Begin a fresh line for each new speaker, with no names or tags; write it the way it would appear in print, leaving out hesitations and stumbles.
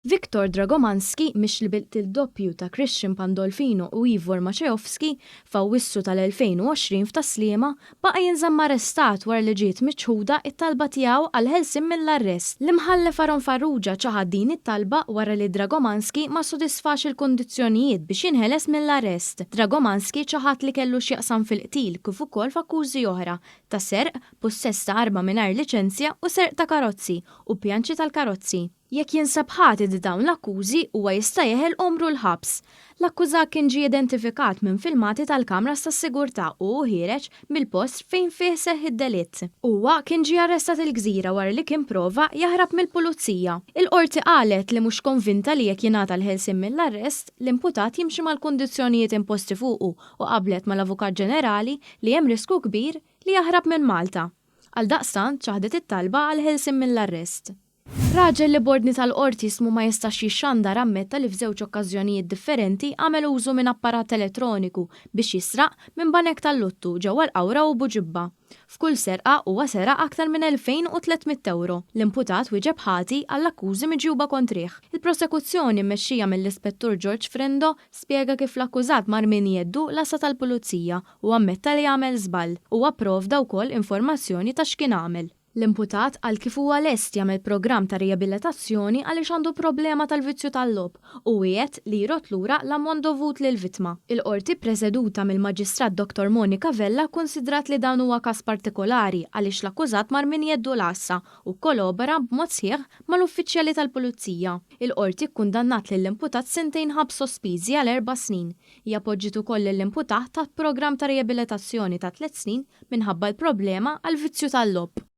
Viktor Dragomanski, mixli bil-qtil doppju ta' Christian Pandolfino u Ivor Maciejowski f'Awwissu tal-2020 f'Tas-Sliema, baqa' jinżamm arrestat wara li ġiet miċħuda t-talba tiegħu għall-ħelsien mill-arrest. L-Imħallef Aaron Farrugia ċaħad din it-talba wara li Dragomanski ma ssodisfax il-kundizzjonijiet biex jinħeles mill-arrest. Dragomanski ċaħad li kellu x'jaqsam fil-qtil kif ukoll f'akkużi oħra ta' serq, pussess ta' arma mingħajr liċenzja u serq ta' karozzi u pjanċi tal-karozzi. Jekk jinsab ħati di dawn l-akkużi, huwa jista' jeħel għomru l-ħabs. L-akkużat kien ġie identifikat minn filmati tal-kameras tas-sigurtà u hu ħiereġ mill-post fejn fih seħħ id-delitt. Huwa kien ġie arrestat il-Gżira wara li kien prova jaħrab mill-pulizija. Il-Qorti qalet li mhux konvinta li jekk jingħata l-ħelsien mill-arrest, l-imputat jimxi mal-kundizzjonijiet imposti fuqu u qablet mal-Avukat Ġenerali li hemm risku kbir li jaħrab minn Malta. Għaldaqstant ċaħdet it-talba għall-ħelsien mill-arrest. Raġel li b'ordni tal-Qorti ismu ma jistax jixxandar ammetta li f'żewġ okkażjonijiet differenti għamel użu minn apparat elettroniku biex jisraq minn banek tal-lottu ġewwa l-Qawra u Buġibba. F'kull serqa huwa seraq aktar minn 2,300 ewro. L-imputat wieġeb ħati għall-akkużi miġjuba kontrih. Il-prosekuzzjoni mmexxija mill-Ispettur George Frendo spjega kif l-akkużat mar minn jeddu l-għassa tal-Pulizija u ammetta li għamel żball. Huwa pprovda wkoll informazzjoni ta' x'kien għamel. L-imputat qal kif huwa lest jagħmel programm ta' riabilitazzjoni għaliex għandu problema tal-vizzju tal-logħob u wiegħed li jrodd lura l-ammont dovut lill-vittma. Il-Qorti ppreseduta mill-Maġistrat Dottor Monica Vella kkunsidrat li dan huwa każ partikolari għaliex l-akkużat mar minn jeddu l-għassa u kkolobora b'mod sħiħ mal-uffiċjali tal-Pulizija. Il-Qorti kkundannat lill-imputat sentejn ħabs sospiżi għal erba' snin. Hija poġġiet ukoll lill-imputat taħt programm ta' riabilitazzjoni ta' tliet snin minħabba l-problema għall-vizzju tal-logħob.